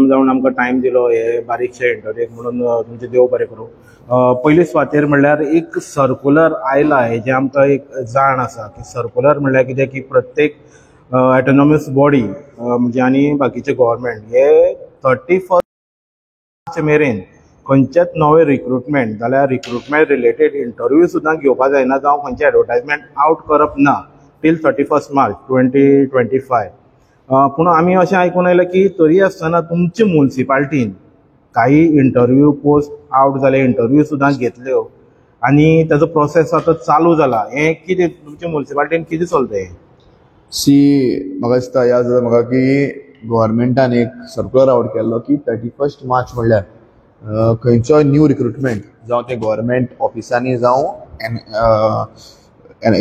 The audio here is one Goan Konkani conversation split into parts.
जावन आमकां टायम दिलो हे बारीकशे इंटरव्यूक म्हणून तुमचें देव बरें करूं. पयली सुवातेर म्हणल्यार एक सर्कुलर आयला, हेजें आमकां एक जाण आसा की सर्कुलर म्हणल्यार कितें की प्रत्येक ऑटोनॉमस बॉडी म्हणजे आनी बाकीचे गव्हर्मेंट हे 31 मेरेन खंयचेच नवे रिक्रुटमेंट जाल्यार रिक्रुटमेंट रिलेटेड इंटरव्यू सुद्दां घेवपा जायना, जावं खंयचे एडवर्टायजमेंट आवट करप ना till 31 March 2025. पूण आमी अशें आयकून आयलां की तरी आसतना तुमचे मुन्सिपाल्टीन काही इंटरव्यू पोस्ट आवट जाले, इंटरव्यू सुद्दां घेतल्यो आनी ताजो प्रोसेस आतां चालू जाला. हें कितें, तुमच्या मुन्सिपाल्टीन कितें चलता हें? सी, म्हाका दिसता याद जाता म्हाका की गव्हर्मेंटान एक सर्कुलर आवट केल्लो की 31 मार्च म्हणल्यार खंयचोय न्यू रिक्रुटमेंट, जावं तें गव्हर्मेंट ऑफिसांनी जावं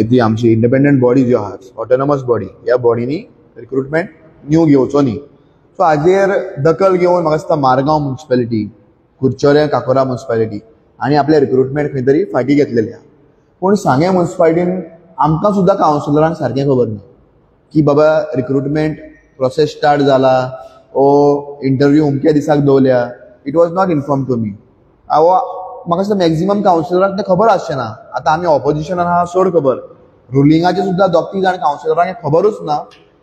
ती आमची इंडिपेंडंट बॉडी ज्यो आहात, ऑटोनॉमस बॉडी, ह्या बॉडींनी रिक्रुटमेंट न्यू घेवचो न्ही. सो हाजेर दखल घेवन म्हाका दिसता मारगांव मुन्सिपेलिटी, कुडचडें, काकोरा मुन्सिपालिटी आनी आपलें रिक्रुटमेंट खंय तरी फाटीं घेतलेलें आहा. पूण सांगें मुन्सिपालिटीन आमकां सुद्दां कावन्सिलरांक सारकें खबर ना की बाबा रिक्रुटमेंट प्रोसेस स्टार्ट जाला ओ इंटरव्यू अमक्या दिसाक दवरल्या. It was not inform to me. हांव, म्हाका दिसता मॅक्झिमम कावन्सिलरांक तें खबर आसचें ना. आतां आमी ऑपोजिशनान आहा, चड खबर. रुलिंगाचे सुद्दां दोग तीग जाण कावन्सिलरांक हें खबरूच ना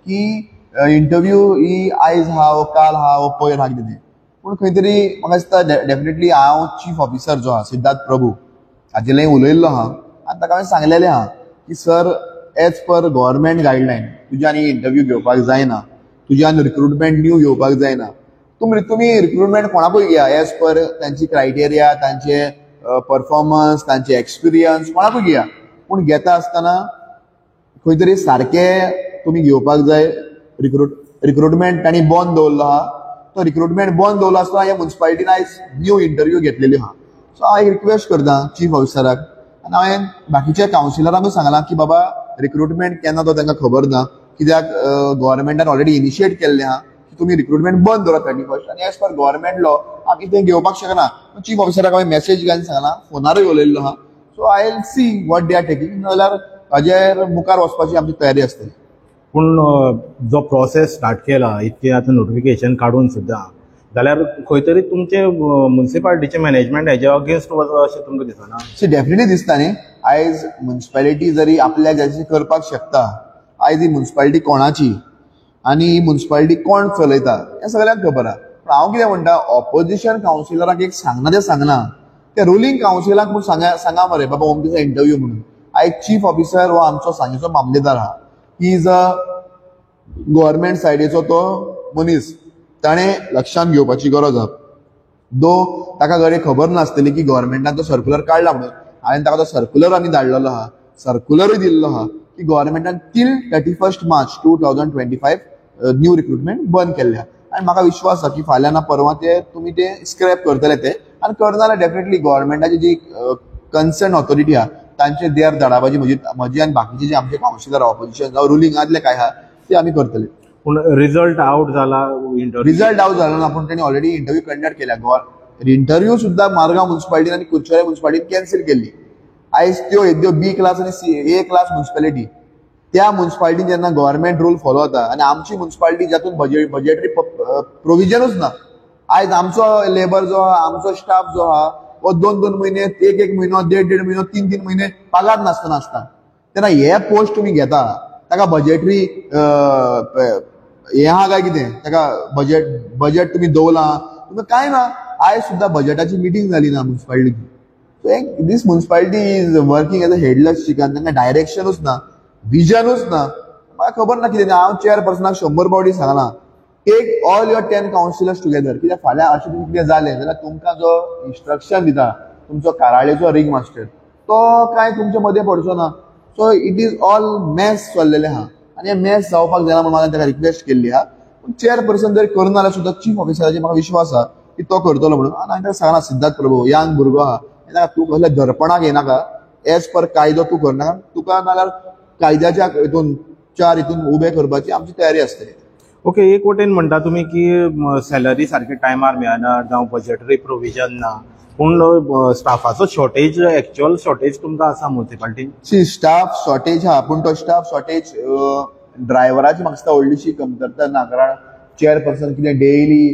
की इंटरव्यू ही आयज आहा वो काल आहा वो पयर आहा, कितें तें. पूण खंय तरी म्हाका दिसता डेफिनेटली हांव चीफ ऑफिसर जो आहा सिद्धार्थ प्रभू हाजे लागीं उलयल्लो आहा आनी ताका हांवें सांगलेलें आहा की sir, as per government guideline तुज्यान ही इंटरव्यू घेवपाक जायना, तुज्यान रिक्रुटमेंट न्यू घेवपाक जायना. तुमी रिक्रुटमेंट कोणाकूय घेया, एज पर तांची क्रायटेरिया, तांचे परफॉर्मन्स, तांचे एक्सपिरियन्स, कोणाकूय घेया, पूण घेता आसतना खंय तरी सारकें तुमी घेवपाक जाय. रिक्रुटमेंट तांणी बंद दवरलो आहा. तो रिक्रुटमेंट बंद दवरलो आसतना ह्या मुन्सिपालिटीन आयज न्यू इंटरव्यू घेतलेली आहा. सो हांव एक रिक्वेस्ट करता चीफ ऑफिसराक आनी हांवें बाकीच्या कावन्सिलरांकूय सांगलां की बाबा रिक्रुटमेंट केन्ना तो तांकां खबर ना, कित्याक गव्हर्मेंटान ऑलरेडी इनिशिएट केल्लें आहा की तुमी रिक्रुटमेंट बंद दवरात 31 आनी एज पर गव्हर्मेंट लॉ आमी तें घेवपाक शकना. चीफ ऑफिसराक हांवें मॅसेज घालून सांगलां, फोनारूय उलयल्लो आहा. So I will see what they are taking, नाजाल्यार हाजेर मुखार वचपाची आमची तयारी आसतली. पूण जो प्रोसेस स्टार्ट केला इतकें आतां नोटिफिकेशन काडून सुद्दां जाल्यार खंय तरी तुमचें मुन्सिपालिटीचें मॅनेजमेंट हेज्या अगेन्स्ट वता अशें तुमकां दिसना? सी, डेफिनेटली दिसता न्ही. आयज मुन्सिपालिटी जरी आपल्याक जाय तशें करपाक शकता, आयज ही मुन्सिपालिटी कोणाची आनी ही मुन्सिपालिटी कोण चलयता हें सगळ्यांक खबर आहा. पूण हांव कितें म्हणटा, ऑपोजिशन कावन्सिलराक एक सांगना तें सांगना, ते रुलींग कावन्सिलाक म्हूण सांगा, सांगा मरे बाबा अमके दिसा इंटरव्यू म्हणून. आयज चीफ ऑफिसर हो आमचो सांगेचो मामलेदार आहा. He is a government सायडीचो तो मनीस, ताणें लक्षांत घेवपाची गरज आहा. दो ताका घडये खबर नासतली की गव्हर्मेंटान तो सर्कुलर काडला म्हणून. हांवें ताका तो सर्कुलर आनी धाडलेलो आहा, सर्कुलरूय दिल्लो आहा की गव्हर्मेंटान till 31 March 2025 new recruitment बंद केल्लें आहा. आनी म्हाका विश्वास आहा की फाल्यां ना परवां ते तुमी ते स्क्रॅप करतले ते. आनी करना जाल्यार डेफिनेटली गव्हर्मेंटाची जी कन्सर्न ऑथॉरिटी आहा तांचे देर धाडापाची म्हजी आनी बाकीचे जे आमचे कावन्सिलर ऑपोजिशन जावं रुलिंगांतले काय आहा ते आमी करतले. पूण रिजल्ट आवट जाला इंटरव्यू? रिजल्ट आवट जालो ना, पूण तेणी ऑलरेडी इंटरव्यू कंडक्ट केल्या. इंटरव्यू सुद्दां मारगांव मुन्सिपालिटीन आनी कुडचडें मुन्सिपालिटीन कॅन्सील केल्ली. आयज त्यो येद्यो बी क्लास आनी सी ए क्लास मुन्सिपालिटी, त्या मुन्सिपालिटीन जेन्ना गव्हर्मेंट रूल फॉलो जाता आनी आमची मुन्सिपालिटी जातून बजेटरी प्रोविजनूच ना. आयज आमचो लेबर जो आहा, आमचो स्टाफ जो आहा, हो दोन दोन म्हयने, एक एक म्हयनो, देड देड म्हयनो, तीन तीन म्हयने पगार नासतना आसता. तेन्ना हे पोस्ट तुमी घेता ताका बजेटरी हें आहा काय कितें? ताका बजेट तुमी दवरलां तुमी कांय ना. आयज सुद्दां बजेटाची मिटींग जाली ना मुन्सिपालिटीची. So this municipality is working as a headless chicken. तांकां डायरेक्शनूच ना, विजनूच ना. म्हाका खबर ना कितें. हांव चेअरपर्सनाक 100 फावटी सांगलां, take all your 10 councillors together, कित्याक फाल्यां अशें तुमकां कितें जालें जाल्यार तुमकां जो इन्स्ट्रक्शन दिता तुमचो काराळेचो रिंग मास्टर तो कांय तुमचे मदें पडचो ना. So it is all mess चल्लेलें आहा आनी हें मॅस जावपाक जायना म्हणून हांवें ताका रिक्वेस्ट केल्ली आहा. पूण चेअरपर्सन जर करना जाल्यार सुद्दां चीफ ऑफिसराचेर म्हाका विश्वास आहा की तो करतलो म्हणून. आनी हांवें ताका सांगलां, सिद्धार्थ प्रभू यंग भुरगो आहा, ताका तूं कसल्या दर्पणाक येनाका, एज पर कायदो तूं करनाका, तुका नाजाल्यार कायद्याच्या हितून चार हितून उबे करपाची आमची तयारी आसतली. ओके, एक वटेन म्हणटा तुमी की सॅलरी सारकी टायमार मेळना जावं बजेटरी प्रोविजन ना, पूण स्टाफाचो शॉर्टेज, एक्च्युअल शॉर्टेज तुमकां आसा मुन्सिपालिटीन? सी, स्टाफ शॉर्टेज आहा, पूण तो स्टाफ शॉर्टेज ड्रायव्हराची म्हाका दिसता व्हडलीशी कमतरता ना, कारण चेअरपर्सन कितें डेली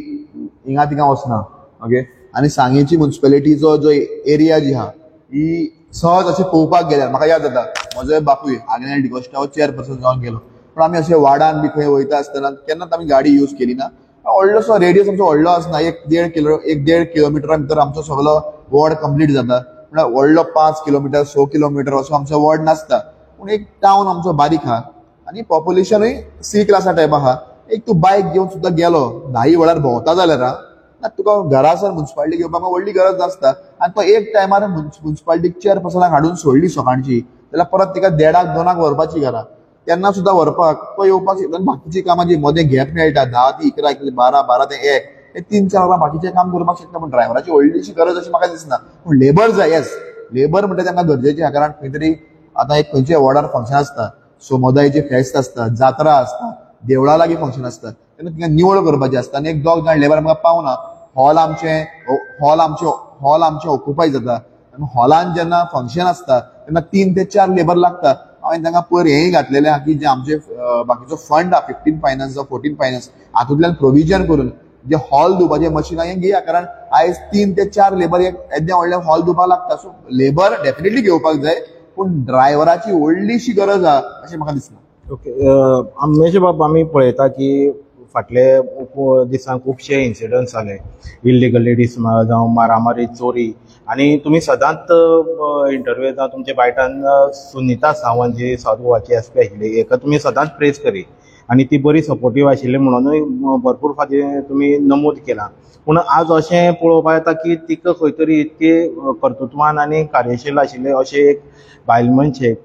हिंगा थिंगा वचना. ओके, आनी सांगेची म्युन्सिपेलिटीचो जो एरिया जी आहा ही सहज अशें पळोवपाक गेल्यार म्हाका याद जाता, म्हजोय बापूय आग्नेल डिकोस्टा हो चेअरपर्सन जावन गेलो, पूण आमी अशें वार्डान बी खंय वयता आसतना केन्नाच आमी गाडी यूज केली ना. व्हडलोसो रेडियस आमचो व्हडलो आसना, 1-1.5 किलोमिटरा भितर आमचो सगलो वॉर्ड कंप्लीट जाता. म्हळ्यार व्हडलो 5 किलोमिटर 6 किलोमिटर असो आमचो वॉर्ड नासता, पूण एक टावन आमचो बारीक आहा आनी पॉप्युलेशनूय सी क्लासा टायप आहा. एक तूं बायक घेवन सुद्दां गेलो 10 वेळार भोंवता जाल्यार ना तुका घरा सर म्युन्सिपालिटी घेवपाक व्हडली गरज नासता. आनी तो एक टायमार म्युन्सिपालिटीक चेअरपर्सनाक हाडून सोडली सकाळची जाल्यार परत तिका 1:30 2 व्हरपाची घरा, तेन्ना सुद्दां व्हरपाक तो येवपाक शकता. बाकीची कामां जी मदें गॅप मेळटा 10 ते 11, 12, 12 ते 1, हे 3-4 वरां बाकीचें काम करपाक शकता. पूण ड्रायव्हराची व्हडलीशी गरज अशी म्हाका दिसना. पूण लेबर जाय, येस लेबर म्हणटा तांकां गरजेचें आहा, कारण खंय तरी आतां एक खंयच्या वॉर्डार फंक्शन आसता, समुदायाचें फेस्त आसता, जात्रा आसता, देवळा लागीं फंक्शन आसता, तेन्ना थिंगा निवळ करपाचें आसता आनी एक 2 जाण लेबर आमकां पावना. हॉल आमचें ऑक्युपाय जाता आनी हॉलान जेन्ना फंक्शन आसता तेन्ना 3 ते 4 लेबर लागता. हांवें तांकां पयर हेंय घातलेलें आहा की जे आमचे बाकीचो फंड आहा 15 फायनान्स जावं 14 फायनान्स हातूंतल्यान प्रोविजन करून जे हॉल धुवपाचें मशीन आहा हें घेया, कारण आयज 3 ते 4 लेबर एक येदें व्हडलें हॉल धुवपाक लागता. सो लेबर डेफिनेटली घेवपाक जाय, पूण ड्रायव्हराची व्हडलीशी गरज आहा अशें म्हाका दिसना. ओके, आमचे बाब आमी पळयता की फाटले दिसांक खुबशे इन्सिडंट्स जाले, इल्लिगल लेडीज जावं मारामारी, चोरी, आनी तुमी सदांच इंटरव्यू जावं तुमच्या बायटान सुनीता सावंत जी सावथ गोवाची एस पी आशिल्ली हेका तुमी सदांच प्रेज करी आनी ती बरी सपोर्टीव आशिल्ली म्हणूनय भरपूर फावटी तुमी नमूद केलां. पूण आज अशें पळोवपाक येता की तिका खंय तरी इतकी कर्तृत्वान आनी कार्यशील आशिल्ले अशें एक बायल मनशेक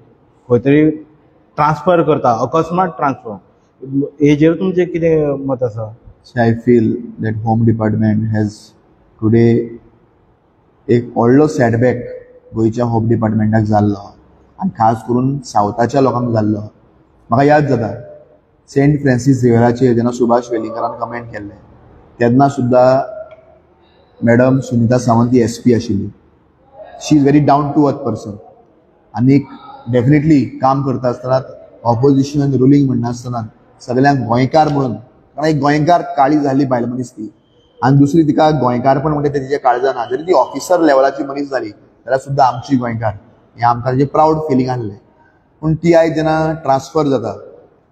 खंय तरी ट्रान्सफर करता, अकस्मात ट्रान्सफर, हेजेर तुमचें कितें मत आसा? I feel that home department has today एक व्हडलो सेटबॅक गोंयच्या होम डिपार्टमेंटाक जाल्लो आनी खास करून सावथाच्या लोकांक जाल्लो. म्हाका याद जाता सेंट फ्रांसीस झेवियराचेर जेन्ना सुभाष वेलिंगकारान कमेंट केल्लें तेन्ना सुद्दां मॅडम सुनीता सावंत ही एस पी आशिल्ली. She is very down to earth person आनी डेफिनेटली काम करता आसतना ऑपोजिशन रुलींग म्हणनासतना सगल्यांक गोंयकार म्हणून, कारण एक गोंयकार काळी जाल्ली बायल मनीस ती, आनी दुसरी तिका गोंयकारपण म्हणटा तें तिच्या काळजान ना. जरी ती ऑफिसर लेवलाची मनीस जाली जाल्यार सुद्दां आमची गोंयकार हें आमकां तेजें प्रावड फिलींग आसलें. पूण ती आयज जेन्ना ट्रान्सफर जाता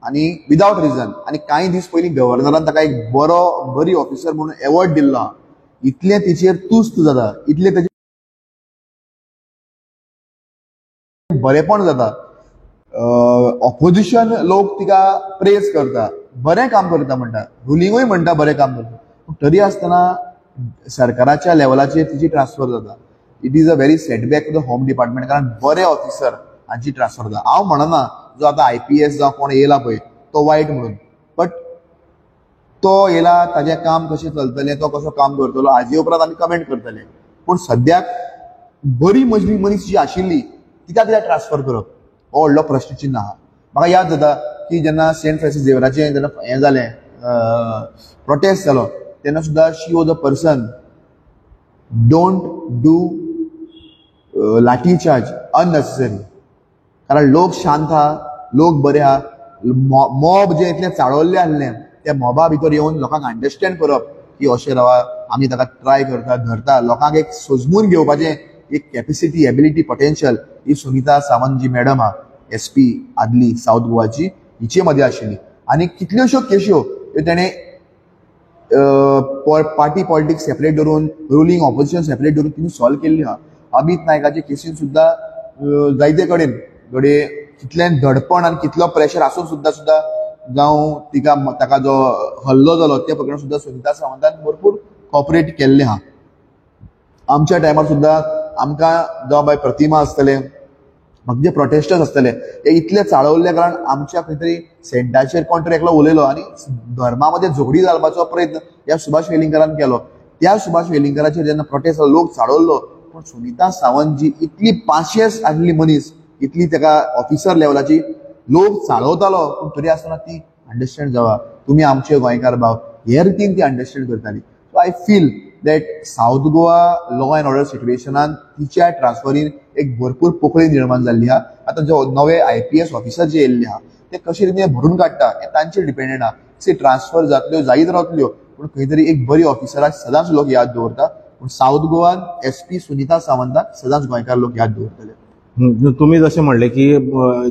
आनी विदावट रिजन, आनी कांय दीस पयलीं गव्हर्नरान ताका एक बरी ऑफिसर म्हणून एवॉर्ड दिल्लो आहा, इतलें तिचेर तुस्त जाता, इतलें ताचें बरेंपण जाता, ऑपोजिशन लोक तिका प्रेज करता, बरें काम करता म्हणटा, रुलिंगूय म्हणटा बरें काम करता, पूण तरी आसतना सरकाराच्या लेवलाचेर तिची ट्रान्सफर जाता. It is a very setback to the home department, कारण बरे ऑफिसर हांची ट्रान्सफर जाता. हांव म्हणना जो आतां IPS जावं कोण येयला पळय तो वायट म्हणून, बट तो येयला ताजें काम कशें चलतलें, तो कसो काम करतलो हाजे उपरांत आमी कमेंट करतले. पूण सद्याक बरी मनीस जी आशिल्ली तिका कित्याक ट्रान्सफर करप हो व्हडलो प्रश्नचिन्ह आहा. म्हाका याद जाता की जेन्ना सेंट फ्रांसीस झेवियराचें जेन्ना हें जालें, प्रोटेस्ट जालो, तेन्ना सुद्दां she was a person don't do lathi charge unnecessary, कारण लोक शांत आहा, लोक बरे आहा. मॉब जें इतलें चाळवल्लें आसलें त्या मॉबा भितर येवन लोकांक अंडरस्टँड करप की अशें रावा, आमी ताका ट्राय करता, धरता, लोकांक एक सोजमून घेवपाचें एक कॅपेसिटी, एबिलिटी, पोटेन्शियल ही सुनीता सावंत जी मॅडम आहा एस पी आदली सावथ गोवाची, हिचे मदें आशिल्ली. आनी कितल्योश्यो केश्यो ह्यो तेणें पार्टी पॉलिटिक्स सेपरेट धरून, रुलींग ऑपोजिशन सेपरेट धरून तिणें सॉल्व केल्ली आहा. अमित नायकाचे केसीन सुद्दां जायते कडेन घडये कितलें दडपण आनी कितलो प्रेशर आसून सुद्दां सुद्दां जावं तिका ताका जो हल्लो जालो त्या प्रकरण सुद्दां सुनीता सावंतान भरपूर कॉपरेट केल्लें आहा. आमच्या टायमार सुद्दां आमकां जावं बाय प्रतिमा आसतलें, म्हणजे प्रोटेस्टर्स आसतले, हे इतले चाळवल्ले कारण आमच्या खंय तरी सेंटाचेर कोण तरी एकलो उलयलो आनी धर्मा मदें झगडी घालपाचो प्रयत्न ह्या सुभाष वेलिंगकारान केलो. त्या सुभाष वेलिंगकाराचेर जेन्ना प्रोटेस्ट जालो, लोक चाळवल्लो, पूण सुनीता सावंत जी इतली पाशियस आसली मनीस, इतली ताका ऑफिसर लेवलाची लोक चाळवतालो, पूण तरी आसतना ती अंडरस्टँड जावा, तुमी आमचे गोंयकार भाव, हे रितीन ती अंडरस्टँड करताली. So I feel that South Goa law and order सिट्युएशनान तिच्या ट्रान्सफरीन एक भरपूर पोकळी निर्माण जाल्ली आहा. आतां जे नवे IPS officer जे येयल्ले आहा ते कशे रितीन भरून काडटा हें तांचेर डिपेंडंट आहा. सी ट्रान्सफर जातल्यो जायत रावतल्यो, पूण खंय तरी एक बरी ऑफिसराक सदांच लोक याद दवरता. पूण सावथ गोवान SP Sunita सावंताक सदांच गोंयकार लोक याद दवरतले. तुमी जशें म्हणलें की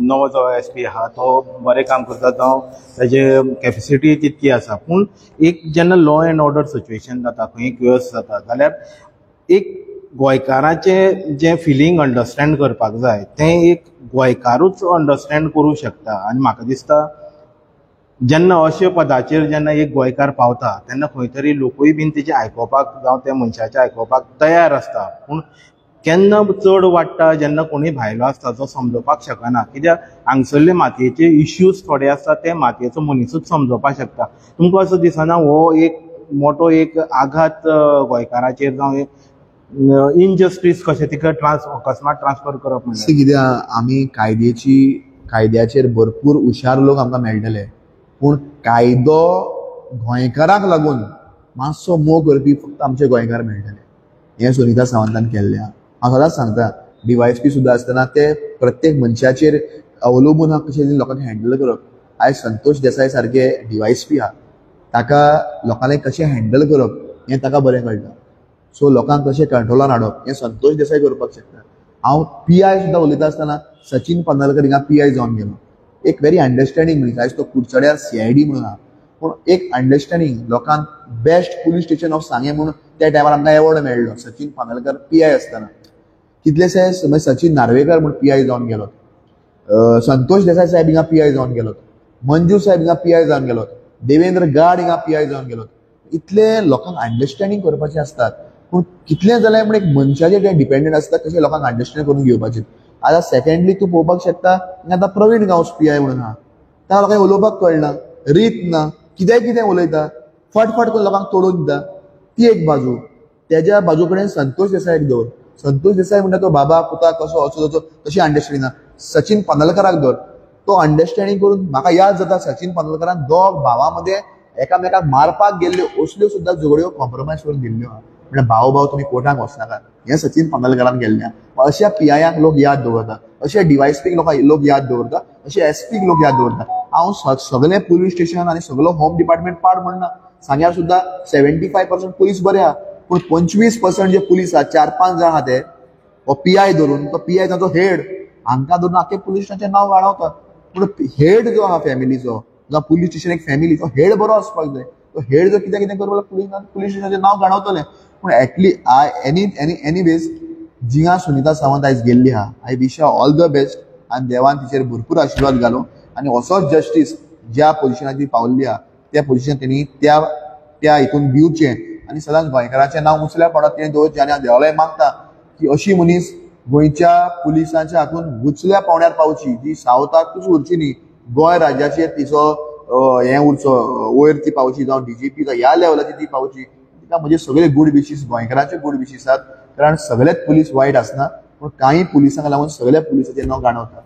नवो जो SP आहा तो बरें काम करता, जावं ताजे कॅपेसिटी तितकी आसा, पूण एक जेन्ना लॉ एंड ऑर्डर सिच्युएशन जाता, खंय क्युअस जाता जाल्यार एक गोंयकाराचें जें फिलींग अंडरस्टँड करपाक जाय तें एक गोंयकारूच अंडरस्टँड करूं शकता. आनी म्हाका दिसता जेन्ना अशे पदाचेर जेन्ना एक गोंयकार पावता तेन्ना खंय तरी लोकूय बीन तेजें आयकोपाक जावं त्या मनशाचें आयकोपाक तयार आसता. पूण केन्ना चड वाडटा जेन्ना कोणूय भायलो आसता जो समजोवपाक शकना, कित्याक हांगसरले मातयेचे इश्यूज थोडे आसता ते मातयेचो मनिसूच समजोवपाक शकता. तुमकां असो दिसना हो एक मोठो एक आघात गोंयकाराचेर जावं इनजस्टीस कशें तिका अकस्मात ट्रान्सफर करप म्हणल्यार? कित्याक आमी कायद्याचेर भरपूर हुशार लोक आमकां मेळटले, पूण कायदो गोंयकाराक लागून मातसो मोग करपी फक्त आमचे गोंयकार मेळटले. हें सुनीता सावंतान केल्लें आहा. हांव सदांच सांगता, DYSP सुद्दां आसतना ते प्रत्येक मनशाचेर अवलंबून आहा कशें लोकांक हँडल करप. आयज संतोष देसाय सारके DYSP आहा, ताका लोकांनी कशें हँडल करप हें ताका बरें कळटा. सो लोकांक कशें कंट्रोलान हाडप हें संतोष देसाय करपाक शकता. हांव PI सुद्दां उलयता आसतना सचिन पन्नालकर हिंगा PI जावन गेलो. एक व्हेरी अंडरस्टँडींग मनीस. आयज तो कुडचड्यार CID म्हणून आहा, पूण एक अंडरस्टँडींग लोकांक best police station of Sanguem म्हणून त्या टायमार आमकां एवॉर्ड मेळ्ळो सचिन पानलकर PI आसतना. कितलेशे सचिन नार्वेकर म्हूण PI जावन गेलो, संतोष देसाय साहेब हिंगा PI जावन गेलो, मंजू साहेब हिंगा PI जावन गेलो, देवेंद्र गाड हिंगा PI जावन गेलो. इतले लोकांक अंडरस्टँडींग करपाचें आसतात, पूण कितलें जाल्यार म्हण एक मनशाचेर तें डिपेंडंट आसता कशें लोकांक अंडरस्टँड करून घेवपाचें. आतां सेकेंडली तूं पळोवपाक शकता आतां प्रवीण गांवस PI म्हणून आहा, ताका लोकांक उलोवपाक कळना, रीत ना, कितें कितें उलयता, फटफट करून लोकांक तोडून दिता. ती एक बाजू. तेज्या बाजू कडेन संतोष देसायाक दवर. संतोष देसाय म्हणटा तो बाबा पुता कसो असो तसो तशी अंडरस्टँडींग ना. सचिन पानलकराक दवर, तो अंडरस्टँडींग करून म्हाका याद जाता सचिन पानलकरान दोग भावां मदें एकामेकाक मारपाक गेल्ल्यो असल्यो सुद्दां झगड्यो कॉम्प्रोमायज करून दिल्ल्यो आहा. म्हणल्यार भाव भाव तुमी कोर्टाक वचनाकात, हें सचिन पानलकरान केल्लें आहा. अशा PIयांक लोक याद दवरता, अशा DYSPक लोक याद दवरता, अशे SPक लोक याद दवरता. हांव सगळें पुलीस स्टेशन आनी सगळो होम डिपार्टमेंट पाड म्हणना, सांग्यार सुद्दां 75% पुलीस बरे आहा, पूण 25% जे पुलीस आहा, 4-5 जाण आहा ते हो PI धरून, तो PI ताचो हेड, हांकां धरून आख्खे पुलीस स्टेशनाचें नांव घाणवता. पूण हेड जो आहा फॅमिलीचो, जावं पुलीस स्टेशन एक फॅमिली, तो हेड बरो आसपाक जाय. तो हेड जर कितें कितें करपाक पुलीस स्टेशनाचें नांव घाणवतलें. पूण एटली I any any anyways जिंगा सुनीता सावंत आयज गेल्ली आहा, I wish all the best आनी देवान तिचेर भरपूर आशिर्वाद घालूं आनी असोच जस्टीस ज्या पोजिशनार ती पावल्ली आहा त्या पोजिशन तेणी त्या त्या हितून दिवचें आनी सदांच गोंयकाराचें नांव उंचल्या पावंड्यार तेणी दवरचें. आनी हांव देवालय मागता की अशी मनीस गोंयच्या पुलिसांच्या हातून उंचल्या पावंड्यार पावची, जी सावथाकूच उरची न्ही, गोंय राज्याचेर तिचो हें उरचो, वयर ती पावची, जावं DGP जावं ह्या लेवलाचेर ती पावची. तिका म्हजे सगळे गूड विशीस, गोंयकारांचे गूड विशीस आसात, कारण सगळेच पुलीस वायट आसना, पूण कांय पुलिसांक लागून सगळ्या पुलिसाचें नांव गाणवता.